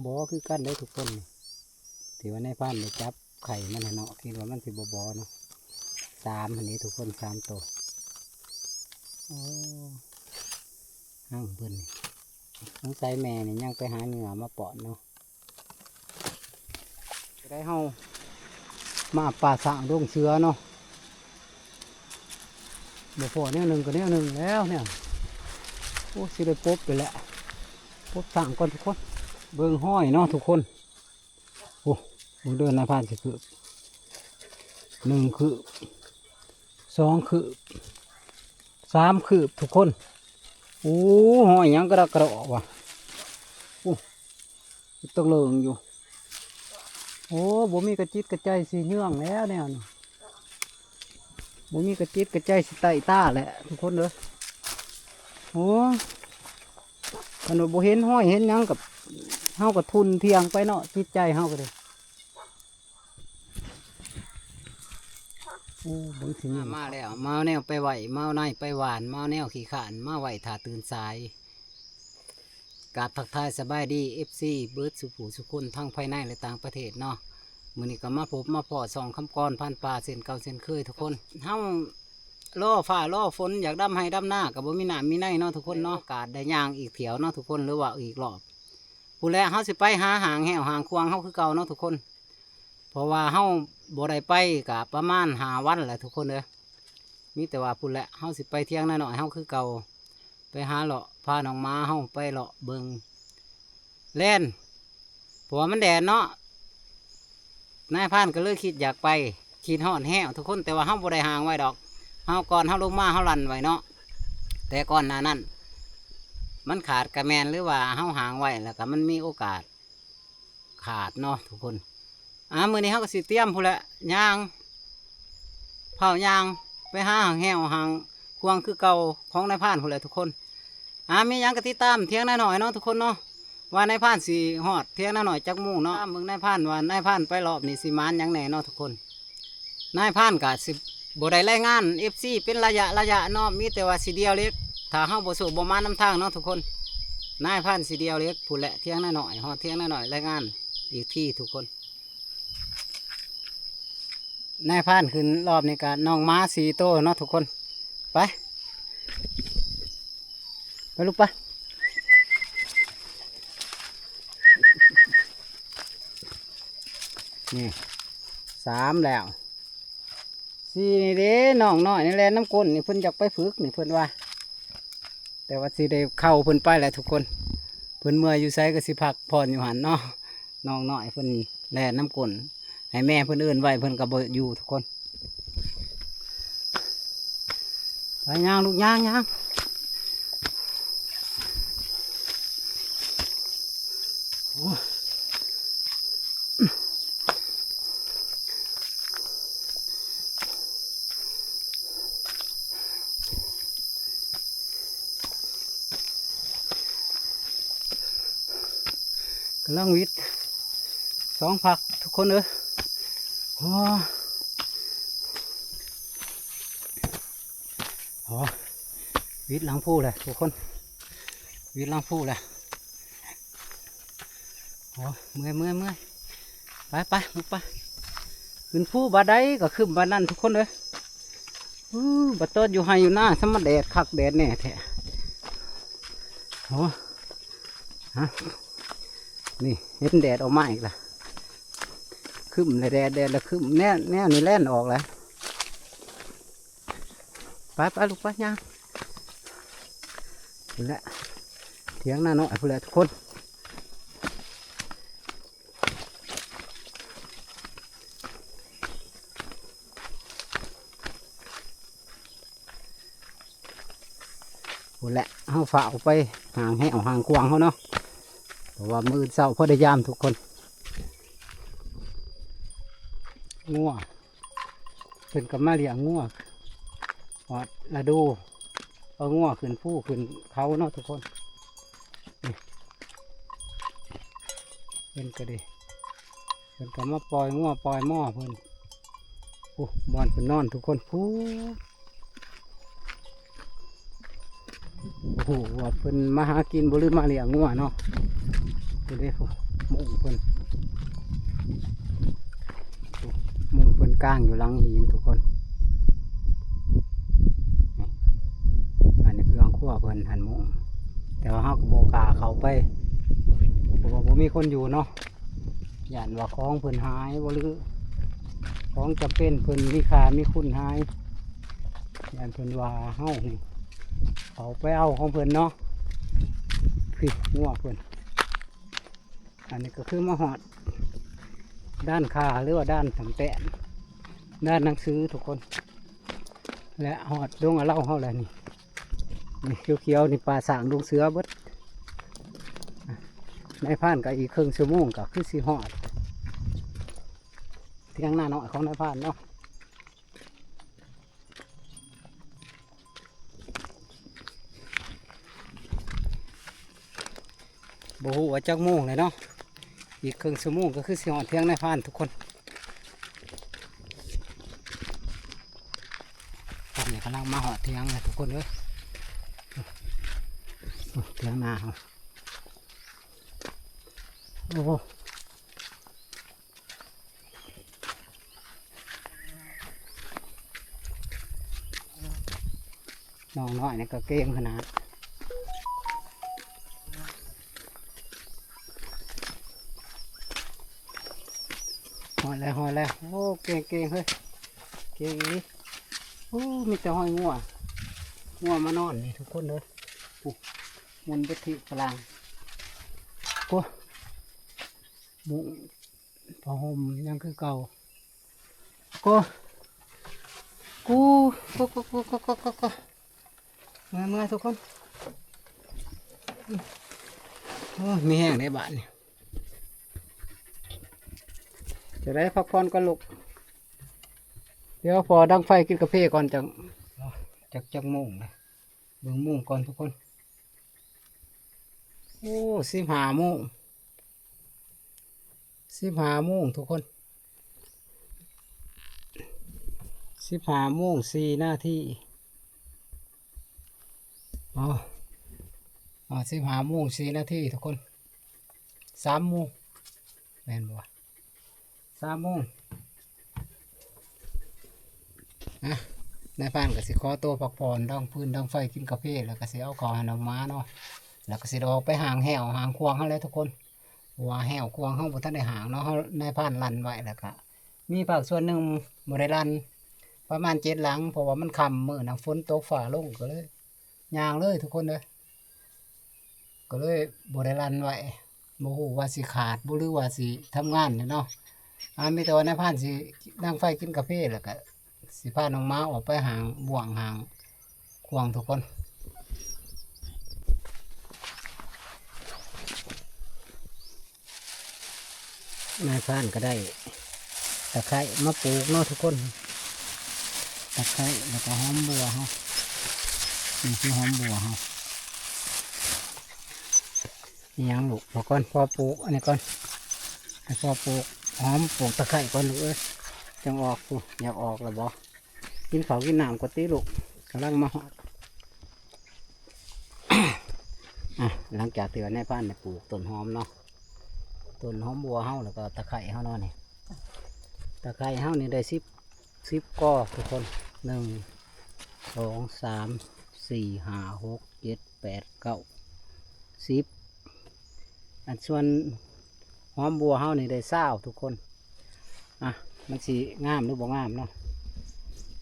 ບໍ່ຄືກັນເດ້ທຸກຄົນ ທີ່ວ່ານາຍພານໄດ້ຈັບໄຂ່ມັນຫັ້ນເນາະ ຄິດວ່າມັນຊິບໍ່ບໍ່ເນາະ ສາມຫັ້ນເດ້ທຸກຄົນ ສາມໂຕ. ໂອ້ ຮັງເພິ່ນນີ້ ສົງໄສແມ່ນີ້ຍັງໄປຫາເຫຍື່ອມາປ້ອນເນາະ. ໄດ້ເຮົາມາປ່າຊ້າງດົງເສືອເນາະ ບໍ່ພໍແນວໜຶ່ງກໍແນວໜຶ່ງແລ້ວແນວ. ໂອ້ ຊິໄດ້ປົບໄປແຫຼະ ປົບຊ້າງກ່ອນທຸກຄົນ. ເບິ່ງຮອຍເນາະທຸກຄົນ. ໂອ້ ເບິ່ງເດີ ນາຍພານຊິຄືບ ໜຶ່ງຄືບ ສອງຄືບ ສາມຄືບທຸກຄົນ. ໂອ້ ຮອຍຫຍັງກະດະກະດໍວະ. ໂອ້ ຕົກເລິງຢູ່. ໂອ້ ບໍ່ມີກະຈິດກະໃຈຊິເຍືອງແລ້ວແນວນີ້ ບໍ່ມີກະຈິດກະໃຈຊິໄຕ້ຕາແຫຼະທຸກຄົນເດີ. ໂອ້ ຄັນວ່າບໍ່ເຫັນຮອຍເຫັນຫຍັງກະ ເຮົາກະທຸ່ນທ່ຽງໄປເນາະ ຈິດໃຈເຮົາກະເດ. ໂອ້ ເບິ່ງຊິມີ ມາແລ້ວ ມາເອົາແນວໄປໄວ້ ມາເອົາໃນໄປຫວ່ານ ມາເອົາແນວຂີ້ຄ້ານມາໄວ້ຖ້າຕື່ນສາຍ. ກາບທັກທາຍສະບາຍດີ ເອັຟຊີ ເບິດສູ່ຜູ້ສູ່ຄົນ ທັງພາຍໃນ ແລະ ຕ່າງປະເທດເນາະ. ມື້ນີ້ກໍມາພົບມາພໍ້ຊ່ອງຄຳກອນພານປ່າເຊັ່ນເກົ່າເຊັ່ນເຄີຍທຸກຄົນ. ເຮົາລໍຟ້າລໍຝົນ ຢາກດຳໄຮ່ດຳນາກໍບໍ່ມີນ້ຳມີໃນເນາະທຸກຄົນເນາະ. ໂອກາດໄດ້ຍ່າງອີກຖ້ຽວເນາະທຸກຄົນ ຫຼືວ່າອີກລອບ. ພຸ້ນແຫຼະ ເຮົາຊິໄປຫາຫ້າງແຮ້ວຫ້າງຄວາງເຮົາຄືເກົ່າເນາະທຸກຄົນ ເພາະວ່າເຮົາບໍ່ໄດ້ໄປກະປະມານຫ້າວັນແຫຼະທຸກຄົນເອີຍ. ມີແຕ່ວ່າພຸ້ນແຫຼະ ເຮົາຊິໄປຖຽງນານ້ອຍເຮົາຄືເກົ່າ ໄປຫາເລາະ ພານ້ອງໝາເຮົາໄປເລາະເບິ່ງແລນ ເພາະວ່າມັນແດດເນາະ. ນາຍພານກໍເລີຍຄິດຢາກໄປ ຄິດຮອດແຮ້ວທຸກຄົນ ແຕ່ວ່າເຮົາບໍ່ໄດ້ຫ້າງໄວ້ດອກ ເຮົາກ່ອນເຮົາລົງມາເຮົາລັນໄວ້ເນາະ. ແຕ່ກ່ອນໜ້ານັ້ນມັນຂາດກະແມ່ນ ຫຼືວ່າເຮົາຫ້າງໄວ້ ແລ້ວກໍມັນມີໂອກາດຂາດເນາະທຸກຄົນ. ອາ ມື້ນີ້ເຮົາກໍຊິຕຽມພຸ້ນແຫຼະ ຍ່າງ ພ້າວຍ່າງໄປຫາຫ້າງແຮ້ວຫ້າງຄວາງຄືເກົ່າຂອງນາຍພານພຸ້ນແຫຼະທຸກຄົນ. ອາ ມີຫຍັງກໍຕິດຕາມຖຽງນານ້ອຍເນາະທຸກຄົນເນາະ ວ່ານາຍພານຊິຮອດຖຽງນານ້ອຍຈັກໂມງເນາະ. ຕາມເບິ່ງນາຍພານວ່ານາຍພານໄປລອບນີ້ຊິໝານຫຍັງແດ່ເນາະທຸກຄົນ. ນາຍພານກະຊິບໍ່ໄດ້ລາຍງານເອັຟຊີເປັນໄລຍະໄລຍະເນາະ ມີແຕ່ວ່າຊິດ່ຽວເຫຼັກ ຖ້າເຮົາບໍ່ໂຊກບໍ່ມານນຳທາງເນາະທຸກຄົນ. ນາຍພານຊິດ່ຽວເຫຼັກພຸ້ນແຫຼະ ຖຽງນານ້ອຍ ຮອດຖຽງນານ້ອຍລາຍງານອີກທີທຸກຄົນ. ນາຍພານຂຶ້ນລອບນີ້ກະນ້ອງໝາສີ່ໂຕເນາະທຸກຄົນ. ໄປ ໄປລູກໄປ. ນີ້ ສາມແລ້ວ ສີ່ນີ້ເດ້ ນ້ອງນ້ອຍນີ້ແລ່ນນຳກົ້ນນີ້ ເພິ່ນຢາກໄປຝຶກນີ້ເພິ່ນວ່າ ແຕ່ວ່າຊິໄດ້ເຂົ້າເພິ່ນໄປແຫຼະທຸກຄົນ. ເພິ່ນເມື່ອຍຢູ່ໃສກໍຊິພັກຜ່ອນຢູ່ຫັ້ນເນາະ. ນ້ອງນ້ອຍເພິ່ນແລ່ນນຳກົ້ນ ໃຫ້ແມ່ເພິ່ນເອີ້ນໄວ້ ເພິ່ນກໍບໍ່ຢູ່ທຸກຄົນ. ໄປຍ່າງລູກ ຍ່າງ ຍ່າງ. ໂອ້ ກຳລັງຫວິດສອງພັກທຸກຄົນເອີຍ. ໂອ້ ໂອ້ ຫວິດຫຼັງພູແຫຼະທຸກຄົນ ຫວິດຫຼັງພູແຫຼະ. ໂອ້ ເມື່ອຍ ເມື່ອຍ ເມື່ອຍ. ໄປ ໄປ ໄປ ຂຶ້ນພູບາດໃດກໍຄຶ້ມບາດນັ້ນທຸກຄົນເອີຍ. ອູ້ ບາດຕອນຢູ່ໄຮ່ຢູ່ນາ ສະມາແດດຄັກແດດແນ່ແທ້. ໂອ້ ຮະ ນີ້ເຫັນແດດອອກມາອີກລະ ຄຶ້ມລະແດດ ແດດລະຄຶ້ມ ແນວ ແນວນີ້ແລ່ນອອກລະ. ໄປ ໄປ ລູກໄປ ຍ່າງ. ພຸ້ນແຫຼະ ຖຽງນານ້ອຍພຸ້ນແຫຼະທຸກຄົນ. ພຸ້ນແຫຼະ ເຮົາຟ້າວໄປຫາງແຮ້ວຫາງຂວາງເຮົາເນາະ ເພາະວ່າມື້ອື່ນເຊົ້າພໍໄດ້ຢາມທຸກຄົນ. ງົວ ເພິ່ນກໍມາລ້ຽງງົວ ຮອດລະດູ ເອົາງົວຂຶ້ນພູຂຶ້ນເຂົາເນາະທຸກຄົນ. ນີ້ ເພິ່ນກໍດີ ເພິ່ນກໍມາປ່ອຍງົວປ່ອຍມ້ອເພິ່ນ. ໂອ້ ບ່ອນເພິ່ນນອນທຸກຄົນ ພູ້ນ. ບໍ່ຮູ້ວ່າເພິ່ນມາຫາກິນບໍ່ ຫຼືມາລ້ຽງງົວເນາະ. ພຸ້ນເດ້ ພຸ້ນ ມຸ້ງເພິ່ນ ມຸ້ງເພິ່ນກາງຢູ່ຫຼັງຫີນທຸກຄົນ. ນີ້ ອັນນີ້ເຄື່ອງຄົວເພິ່ນຫັ້ນມຸ້ງ ແຕ່ວ່າເຮົາກໍບໍ່ກ້າເຂົ້າໄປ ເພາະວ່າບໍ່ມີຄົນຢູ່ເນາະ. ຢ້ານວ່າຂອງເພິ່ນຫາຍບໍ່ ຫຼືຂອງຈຳເປັນເພິ່ນມີຄ່າມີຄຸນຫາຍ ຢ້ານເພິ່ນວ່າເຮົານີ້ເຂົ້າໄປເອົາຂອງເພິ່ນເນາະ. ພິດງົວເພິ່ນ ອັນນີ້ກໍຄືມາຮອດດ່ານຄ້າ ຫຼືວ່າດ່ານທຳແຕ່ນ ດ່ານໜັງສືທຸກຄົນ ແລະຮອດດົງອາເລົາເຮົາແລ້ວນີ້. ນີ້ຂຽວໆນີ້ປ່າຊ້າງດົງເສືອເບິດ. ນາຍພານກໍອີກເຄິ່ງຊົ່ວໂມງກໍຄືຊິຮອດ ຖຽງນານ້ອຍຂອງນາຍພານເນາະ. ບໍ່ຮູ້ວ່າຈັກໂມງແລ້ວເນາະ ອີກເຄິ່ງຊົ່ວໂມງກໍຄືຊິຮອດຖຽງນາຍພານທຸກຄົນ. ຕອນນີ້ກຳລັງມາຮອດຖຽງແລ້ວທຸກຄົນເອີຍ ຖຽງນາເຮົາ. ໂອ້ ນ້ອງນ້ອຍນີ້ກໍເກັ່ງຂະໜາດ. ຮອດແລ້ວ ຮອດແລ້ວ. ໂອ້ ເກັ່ງໆເຮີ້ຍ ເກັ່ງອີ່ຫຼີ. ໂອ້ ມີແຕ່ຮອຍງົວ ງົວມານອນນີ້ທຸກຄົນເດີ. ໂອ້ ໝຸ່ນໄປທີ່ຝຣັ່ງ. ໂອ້ ມຸ້ງ ຜ້າຫົ່ມຍັງຄືເກົ່າ. ໂກ ກູ ໂກ ໂກ ເມື່ອຍໆ ທຸກຄົນ. ໂອ້ ມີແຮງເດ້ບາດນີ້. ຈະໄດ້ພັກຜ່ອນກ່ອນລູກ. ດຽວພໍດັງໄຟກິນກາເຟກ່ອນ ຈັ່ງ ຈັກ ຈັກໂມງນະ. ເບິ່ງໂມງກ່ອນທຸກຄົນ. ໂອ້ ສິບຫ້າໂມງ ສິບຫ້າໂມງທຸກຄົນ. ສິບຫ້າໂມງສີ່ນາທີ. ອໍ ສິບຫ້າໂມງສີ່ນາທີທຸກຄົນ. ສາມໂມງ ແມ່ນບໍ່ວະ? ສາມໂມງ. ນາຍພານກໍຊິຂໍໂຕພັກຜ່ອນ ດັງຟືນດັງໄຟ ກິນກາເຟ ແລ້ວກໍຊິເອົາເຂົ້າໃຫ້ນ້ອງໝາເນາະ. ແລ້ວກໍຊິໄດ້ອອກໄປຫາງແຮ້ວຫາງຂວາງເຮົາແຫຼະທຸກຄົນ ເພາະວ່າແຮ້ວຂວາງເຮົາບໍ່ທັນໄດ້ຫາງເນາະ. ເຮົາ ນາຍພານລັ່ນໄວ້ ແລ້ວກໍມີພາກສ່ວນໜຶ່ງບໍ່ໄດ້ລັ່ນ ປະມານເຈັດຫຼັງ ເພາະວ່າມັນຄ່ຳມື້ນະ ຝົນຕົກຟ້າລົງ ກໍເລີຍ ຍ່າງເລີຍທຸກຄົນເອີຍ. ກໍເລີຍບໍ່ໄດ້ລັ່ນໄວ້ ບໍ່ຮູ້ວ່າຊິຂາດບໍ່ ຫຼືວ່າຊິທຳງານຢູ່ເນາະ. ອາ ມີແຕ່ວ່ານາຍພານຊິດັງໄຟກິນກາເຟ ແລ້ວກະຊິພານ້ອງໝາອອກໄປຫາງບ້ວງຫາງຂວາງທຸກຄົນ. ນາຍພານກໍໄດ້ຕະໄຄມາປູກເນາະທຸກຄົນ ຕະໄຄ ແລ້ວກໍຫອມບົວເຮົາ. ນີ້ຄືຫອມບົວເຮົາ. ອີຫຍັງລູກ? ພໍກ່ອນ ພໍປູກອັນນີ້ກ່ອນ ໃຫ້ພໍ່ປູກຫອມ ປູກຕະໄຄກ່ອນລູກເອີຍ ຈັ່ງອອກ. ຜູ້ ຢາກອອກແລ້ວບໍ່? ກິນເຂົ້າກິນນ້ຳກ່ອນຕິລູກ ກຳລັງມາຮອດ. ອ່ະ ຫຼັງຈາກທີ່ວ່ານາຍພານໄດ້ປູກຕົ້ນຫອມເນາະ ຕົ້ນຫອມບົວເຮົາ ແລ້ວກໍຕະໄຄເຮົາເນາະນີ້. ຕະໄຄເຮົານີ້ໄດ້ສິບ ສິບກໍທຸກຄົນ ໜຶ່ງ ສອງ ສາມ ສີ່ ຫ້າ ຫົກ ເຈັດ ແປດ ເກົ້າ ສິບ. ອັນສ່ວນຫອມບົວເຮົານີ້ໄດ້ຊາວທຸກຄົນ. ອ່ະ ມັນຊິງາມຫຼືບໍ່ງາມເນາະ.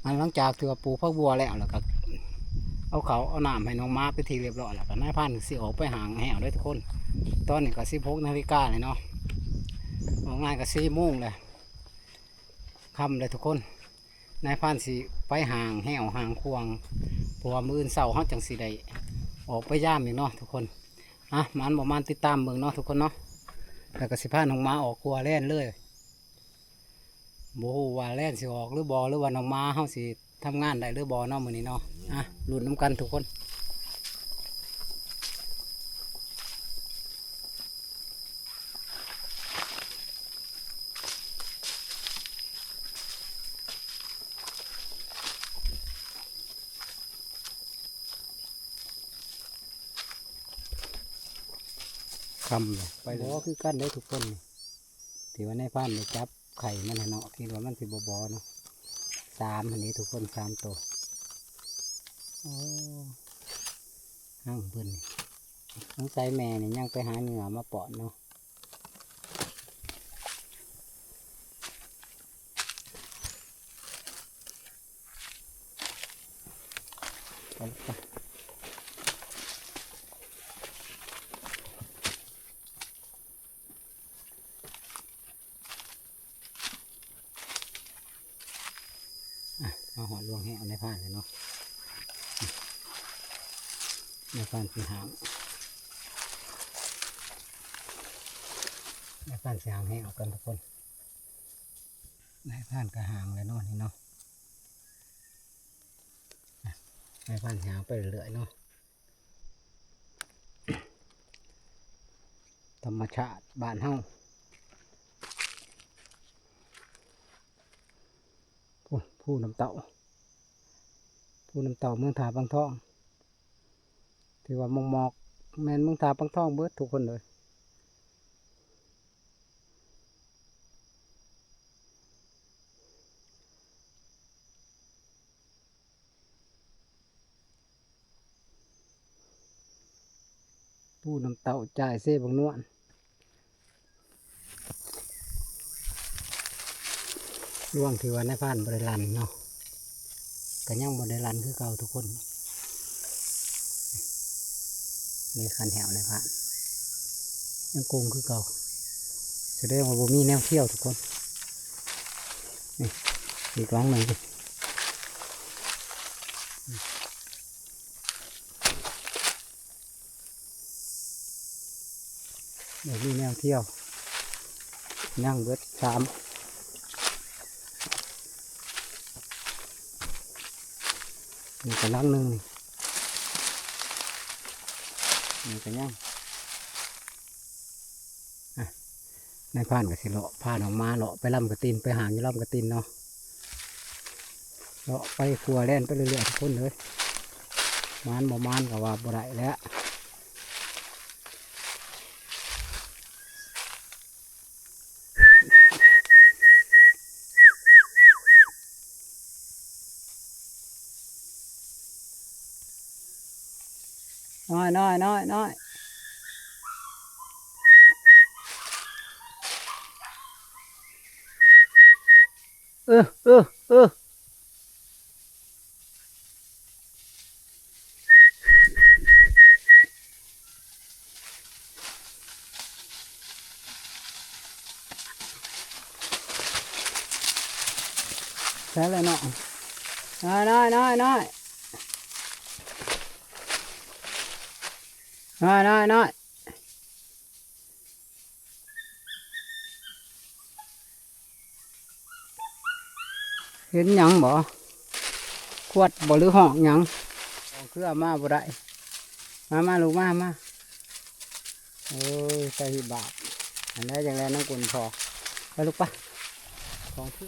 ອັນຫຼັງຈາກທີ່ວ່າປູກຜັກບົວແລ້ວ ແລ້ວກໍເອົາເຂົ້າເອົານ້ຳໃຫ້ນ້ອງໝາເປັນທີ່ຮຽບຮ້ອຍແລ້ວ ກໍນາຍພານຊິອອກໄປຫາງແຮ້ວເດີທຸກຄົນ. ຕອນນີ້ກໍສິບຫົກນາລິກາແລ້ວເນາະ ອອກງານກໍສີ່ໂມງແລ້ວ ຄ່ຳແລ້ວທຸກຄົນ. ນາຍພານຊິໄປຫາງແຮ້ວຫາງຂວາງ ເພາະວ່າມື້ອື່ນເຊົ້າເຮົາຈັ່ງຊິໄດ້ອອກໄປຢາມອີກເນາະທຸກຄົນ. ອ່ະ ໝານບໍ່ໝານຕິດຕາມເບິ່ງເນາະທຸກຄົນເນາະ. ແລ້ວກໍຊິພານ້ອງໝາອອກຄົວແລ່ນເລີຍ. ບໍ່ຮູ້ວ່າແລ່ນຊິອອກຫຼືບໍ່ ຫຼືວ່ານ້ອງໝາເຮົາຊິທຳງານໄດ້ຫຼືບໍ່ເນາະມື້ນີ້ເນາະ. ອ່ະ ລຸ້ນນຳກັນທຸກຄົນ. ເ ຕ່ຳເລີຍ ໄປເລີຍ ບໍ່ຄືກັນເດ້ທຸກຄົນນີ້ ທີ່ວ່ານາຍພານໄດ້ຈັບໄຂ່ມັນຫັ້ນເນາະ ຄິດວ່າມັນຊິບໍ່ບໍ່ເນາະ ສາມຫັ້ນເດ້ທຸກຄົນ ສາມໂຕ ໂອ້ ຮັງເພິ່ນນີ້ ສົງໄສແມ່ນີ້ຍັງໄປຫາເຫຍື່ອມາປ້ອນເນາະ. ອ່ະ ມາຮອດລວງແຫ້ວນາຍພານແລ້ວເນາະ ນາຍພານຊິຫາງ ນາຍພານຊິຫາງແຫ້ວກ່ອນທຸກຄົນ ນາຍພານກໍຫາງແລ້ວເນາະນີ້ເນາະ ນາຍພານຫາງໄປເລື້ອຍໆເນາະ ທຳມະຊາດບ້ານເຮົາ ພູ ພູນ້ຳເຕົ້າ ພູນ້ຳເຕົ້າ ເມືອງທ່າປາງທອງ ຖືວ່າໝອກໆ ແມ່ນເມືອງທ່າປາງທອງເບິດທຸກຄົນເລີຍ. ພູນ້ຳເຕົ້າ ຈ່າຍເຊບັກນວນ ລວງທີ່ວ່ານາຍພານບໍ່ໄດ້ລັນເນາະ ກໍຍັງບໍ່ໄດ້ລັນຄືເກົ່າທຸກຄົນ ນີ້ຄັນແຫ້ວນາຍພານ ຍັງໂກງຄືເກົ່າ ສະແດງວ່າບໍ່ມີແນວທ່ຽວທຸກຄົນ ນີ້ ອີກຫຼັງໜຶ່ງ ບໍ່ມີແນວທ່ຽວ ຍັງເບິດສາມ ນີ້ກໍຫຼັງໜຶ່ງ ນີ້ ນີ້ກໍຍັງ ອ່ະ ນາຍພານກໍຊິເລາະ ພານ້ອງໝາເລາະໄປລຳກະຕິນ ໄປຫາງຢູ່ລຳກະຕິນເນາະ ເລາະໄປຂົວແລ່ນໄປເລື້ອຍໆ ທຸກຄົນເອີຍ ໝານບໍ່ໝານກໍວ່າບໍ່ໄດ້ແລ້ວ. ນ້ອຍໆໆໆ ເອີ ເອີ ເອີ. ໃສ່ແລ້ວເນາະ ນ້ອຍໆໆໆ ນ້ອຍໆໆ. ເຫັນຫຍັງບໍ່? ຂວດບໍ່ ຫຼື ຮອກຫຍັງ? ເອົາເຄືອມາບໍ່ໄດ້. ມາ ມາ ລູກ ມາ ມາ. ໂອ້ຍ ຕາຍ ບາບ ອັນໃດຈັ່ງແລນຳກົນພໍ່. ໄປລູກ ໄປ ຂອງເຄືອ.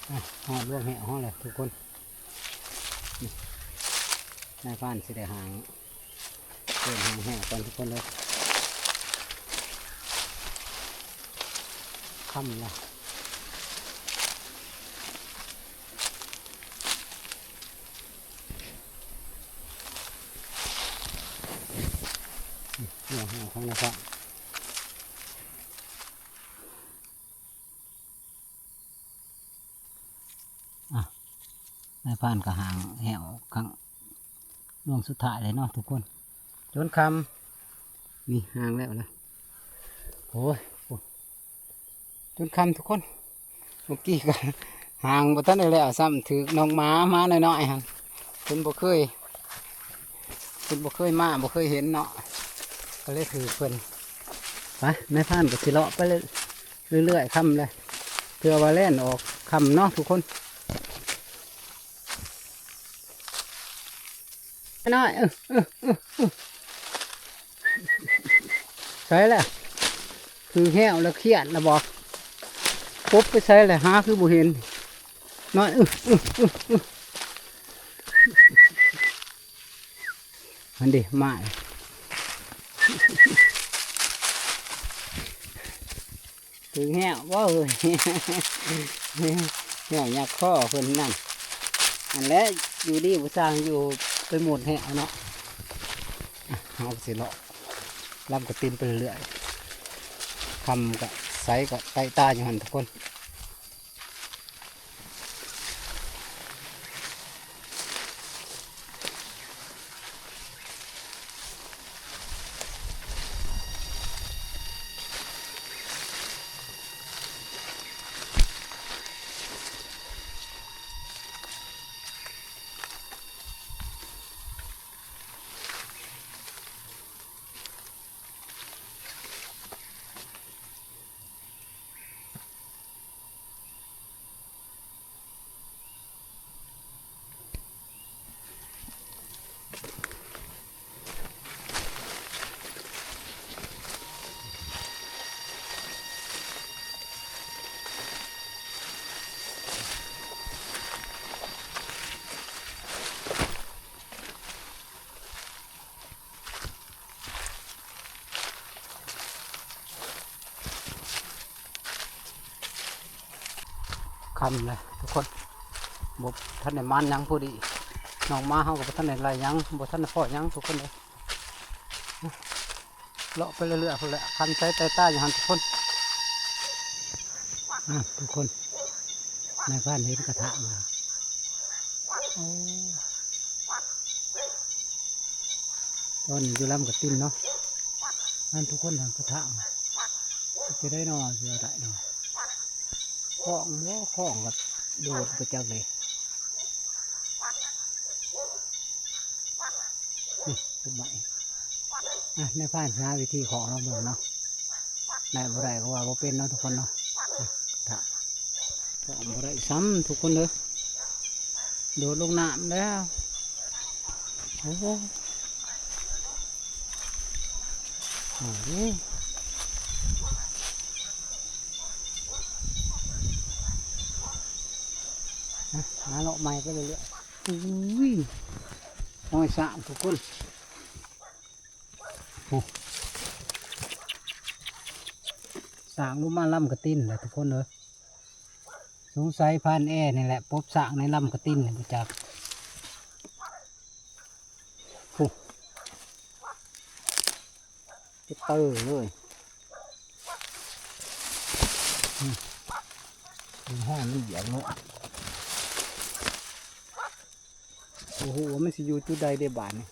ອ່ະ ຮອດລວງແຫ້ວເຮົາແລ້ວທຸກຄົນ. ນີ້ ນາຍພານຊິໄດ້ຫາງ ເລີ່ມຫາງແຫ້ວກ່ອນທຸກຄົນເດີ. ຄ່ຳລະ ນີ້ ແຫ້ວຂອງນາຍພານ. ອ່ະ ນາຍພານກໍຫາງແຫ້ວຄັ້ງລວງສຸດທ້າຍເລີຍເນາະທຸກຄົນ ຈົນຄ່ຳ. ນີ້ຫາງແລ້ວລະ ໂອ້ຍ ໂອ້ ຈົນຄ່ຳທຸກຄົນ. ເມື່ອກີ້ກໍຫາງບໍ່ທັນໄດ້ແລ້ວຊ້ຳ ຖືກນ້ອງໝາ ໝານ້ອຍໆຫັ້ນ ເພິ່ນບໍ່ເຄີຍ ເພິ່ນບໍ່ເຄີຍມາ ບໍ່ເຄີຍເຫັນເນາະ ກໍເລີຍຖືກເພິ່ນ. ໄປ ນາຍພານກໍຊິເລາະໄປເລື້ອຍໆ ຄ່ຳແລ້ວ ເພື່ອວ່າແລ່ນອອກຄ່ຳເນາະທຸກຄົນ. ນ້ອຍ ເອີ ເອີ ເອີ ເອີ ໃສລະ? ຖືກແຫ້ວລະ ຄຽດລະບໍ? ກົບໄປໃສລະ? ຫາຄືບໍ່ເຫັນ. ນ້ອຍ ເອີ ເອີ ເອີ ເອີ. ອັນເດ ມາ ຖືກແຮງບໍ່ເອີຍ ແຮງຍັບຄໍເພິ່ນນັ້ນ ອັນແລະ ຢູ່ດີບໍ່ຊ່າງຢູ່ ໄປໝົດແຮງເນາະ. ເຮົາຊິເລາະລຳກະຕິນໄປເລື້ອຍໆ ຄ່ຳກະໃສກະໄຕຕາຢູ່ຫັ້ນທຸກຄົນ. ຄ່ຳແລ້ວທຸກຄົນ ບໍ່ທັນໄດ້ໝານຫຍັງ ພໍດີນ້ອງໝາເຮົາກໍບໍ່ທັນໄດ້ໄລ່ຫຍັງ ບໍ່ທັນໄດ້ພໍ້ຫຍັງທຸກຄົນເອີຍ. ເລາະໄປເລື້ອຍໆພຸ້ນແຫຼະ ຄັນໃສໄຕຕາຢູ່ຫັ້ນທຸກຄົນ. ອ່າ ທຸກຄົນ ນາຍພານເຫັນກະທະມາ ໂອ້ ຕອນນີ້ຢູ່ລຳກະຕິນເນາະ ນັ້ນທຸກຄົນ ກະທະ ຈະໄດ້ເນາະ ຊິເອົາໄດ້ເນາະ ຂອງບໍ່ ຂອງກໍໂດດໄປຈັກເລີຍ. ນີ້ ຕົ້ນໄມ້ ອ່ະ ນາຍພານຫາວິທີເຄາະລອງເບິ່ງເນາະ ໄດ້ບໍ່ໄດ້ກໍວ່າບໍ່ເປັນເນາະທຸກຄົນເນາະ. ອ່ະ ຖ້າເຄາະບໍ່ໄດ້ຊ້ຳທຸກຄົນເດີ ໂດດລົງນ້ຳແລ້ວ. ໂອ້ ໂອ້ ອ່ະ ຫາເລາະໃໝ່ໄປເລື້ອຍໆ. ອຸ້ຍ ຮອຍຊ້າງທຸກຄົນ ໂອ້ ຊ້າງລົງມາລຳກະຕິນແຫຼະທຸກຄົນເອີຍ. ສົງໄສພານແອນີ້ແຫຼະປົບຊ້າງໃນລຳກະຕິນນີ້ບໍ່ຈັກ. ໂອ້ ເຕັມເຕີເລີຍ ອືມ ເປັນຫ້ອຍມັນຢຽບເນາະ. ໂອ້ໂຫ ມັນຊິຢູ່ຈຸດໃດເດບາດນີ້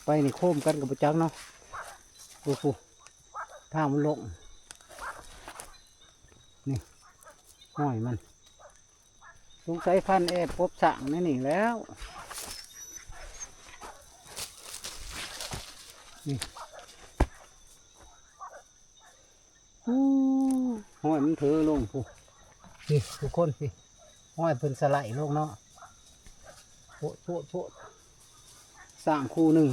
ໄປນີ້ໂຄມກັນກໍບໍ່ຈັກເນາະ. ໂອ້ໂຫ ທາງມັນລົງ ນີ້ ຫ້ອຍມັນ ສົງໄສພານແອປົບຊ້າງໃນນີ້ແລ້ວ ນີ້. ອູ້ ຫ້ອຍມັນເທີລົງພຸ້ນ ນີ້ທຸກຄົນ ນີ້ ຫ້ອຍເພິ່ນສະໄຫຼລົງເນາະ. ໂພດ ໂພດ ໂພດ ຊ້າງຄູ່ໜຶ່ງ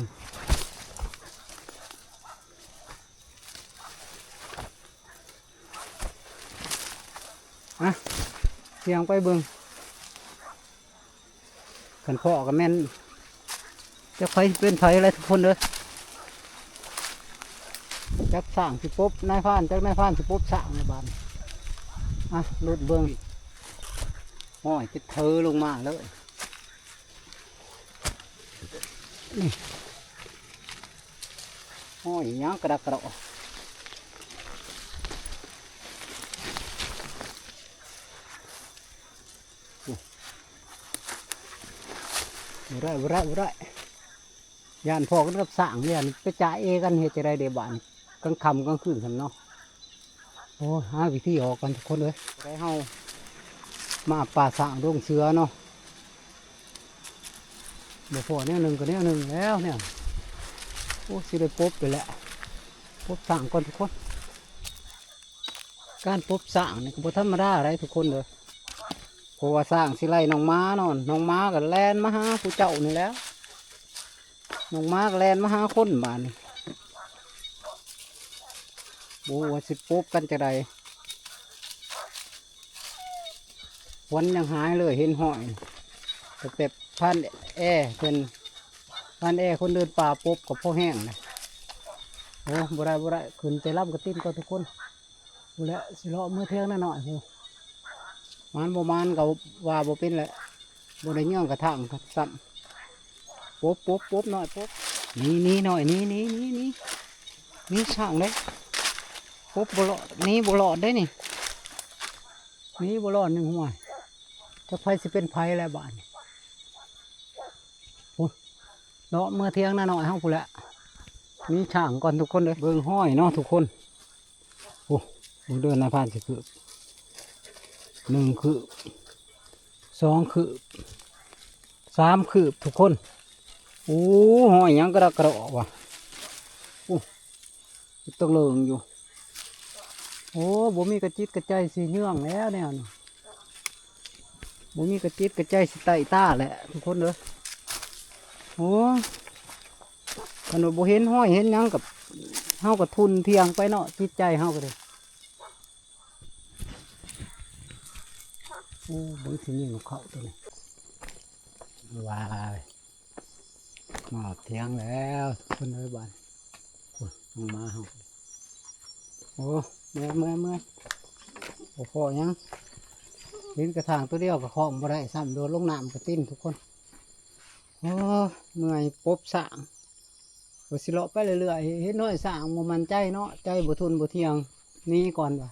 ອ່ະ ສ່ຽງໄປເບິ່ງ. ຄັນພໍ້ກໍແມ່ນ ຈັກໃຜຊິເປັນໃຜແຫຼະທຸກຄົນເດີ ຈັກຊ້າງຊິປົບນາຍພານ ຈັກນາຍພານຊິປົບຊ້າງໃນບາດນີ້. ອ່ະ ລຸ້ນເບິ່ງ ຫ້ອຍຈະເທີລົງມາເລີຍ ນີ້ ຫ້ອຍຫຍັງກະດັກກະດໍ. ບໍ່ໄດ້ ບໍ່ໄດ້ ບໍ່ໄດ້ ຢ້ານພໍ້ກັນກັບຊ້າງ ຢ້ານໄປຈາເອກັນ ເຮັດຈັ່ງໃດເດບາດນີ້ ກາງຄ່ຳກາງຄືນຊັ້ນເນາະ. ໂອ້ ຫາວິທີອອກກ່ອນທຸກຄົນເອີຍ ໄດ້ເຮົາມາປ່າຊ້າງດົງເສືອເນາະ ບໍ່ພໍ້ແນວໜຶ່ງກໍແນວໜຶ່ງແລ້ວເນຍ. ໂອ້ ຊິໄດ້ປົບໄປແຫຼະ ປົບຊ້າງກ່ອນທຸກຄົນ. ການປົບຊ້າງນີ້ກໍບໍ່ທຳມະດາໃດທຸກຄົນເດີ ເພາະວ່າຊ້າງຊິໄລ່ນ້ອງໝາເນາະ ນ້ອງໝາກໍແລ່ນມາຫາຜູ້ເຈົ້ານີ້ແຫຼະ ນ້ອງໝາກໍແລ່ນມາຫາຄົນບາດນີ້. ບໍ່ຮູ້ວ່າຊິປົບກັນຈັ່ງໃດ ຄວັນຍັງຫາຍເລີຍ ເຫັນຫ້ອຍ ແຕ່ ແຕ່ພານແອເພິ່ນ ທ່ານແອຄົນເດີນປ່າປົບກໍພໍແຮງນະ. ໂອ້ ບໍ່ໄດ້ ບໍ່ໄດ້ ຂຶ້ນແຕ່ລຳກະຕິນກ່ອນທຸກຄົນ. ພຸ້ນແຫຼະ ຊິເລາະເມືອເຖິງນານ້ອຍພຸ້ນ. ມານບໍ່ມານກໍວ່າບໍ່ເປັນແຫຼະ ບໍ່ໄດ້ຍ່ອງກະຖາງຊ້ຳ. ປົບ ປົບ ປົບນ້ອຍປົບ. ໜີ ໜີນ້ອຍ ໜີ ໜີ ໜີ ໜີ ໜີ ຊ້າງເດ້. ປົບບໍ່ລອດ ໜີບໍ່ລອດເດ້ນີ້ ໜີບໍ່ລອດນີ້. ຫ້ວຍ ຈັກໃຜຊິເປັນໃຜແລ້ວບາດນີ້. ໂອ້ ເລາະເມືອເຖິງນານ້ອຍເຮົາພຸ້ນແຫຼະ. ໜີຊ້າງກ່ອນທຸກຄົນເດີ. ເບິ່ງຮອຍເນາະທຸກຄົນ. ໂອ້ ເບິ່ງເດີ ນາຍພານຊິຄືບ ໜຶ່ງຄືບ ສອງຄືບ ສາມຄືບທຸກຄົນ. ໂອ້ ຮອຍຫຍັງກະດະກະດໍວະ. ໂອ້ ຕົກເລິງຢູ່. ໂອ້ ບໍ່ມີກະຈິດກະໃຈຊິເຍືອງແລ້ວແນວນີ້ ບໍ່ມີກະຈິດກະໃຈຊິໄຕ້ຕາແຫຼະທຸກຄົນເດີ. ໂອ້ ຄັນວ່າບໍ່ເຫັນຮອຍເຫັນຫຍັງກະ ເຮົາກະທຸ່ນທ່ຽງໄປເນາະ ຈິດໃຈເຮົາກະເດ້. ໂອ້ ເບິ່ງຊິຍິງເຂົ້າໂຕນີ້. ວ້າຍ ມາຮອດຖຽງແລ້ວທຸກຄົນເອີຍບາດ. ໂອ້ຍ ນ້ອງໝາເຮົາ. ໂອ້ ເມື່ອຍ ເມື່ອຍ ເມື່ອຍ ບໍ່ພໍຫຍັງ. ເຫັນກະຖາງໂຕດຽວກະຂອງບໍ່ໄດ້ຊ້ຳ ໂດດລົງນ້ຳກະຕິນທຸກຄົນ. ໂອ້ ເມື່ອຍປົບຊ້າງ. ກໍຊິເລາະໄປເລື້ອຍໆ ເຫັນຮອຍຊ້າງບໍ່ໝັ້ນໃຈເນາະ ໃຈບໍ່ທຸ່ນບໍ່ທ່ຽງ ໜີກ່ອນວ່າ.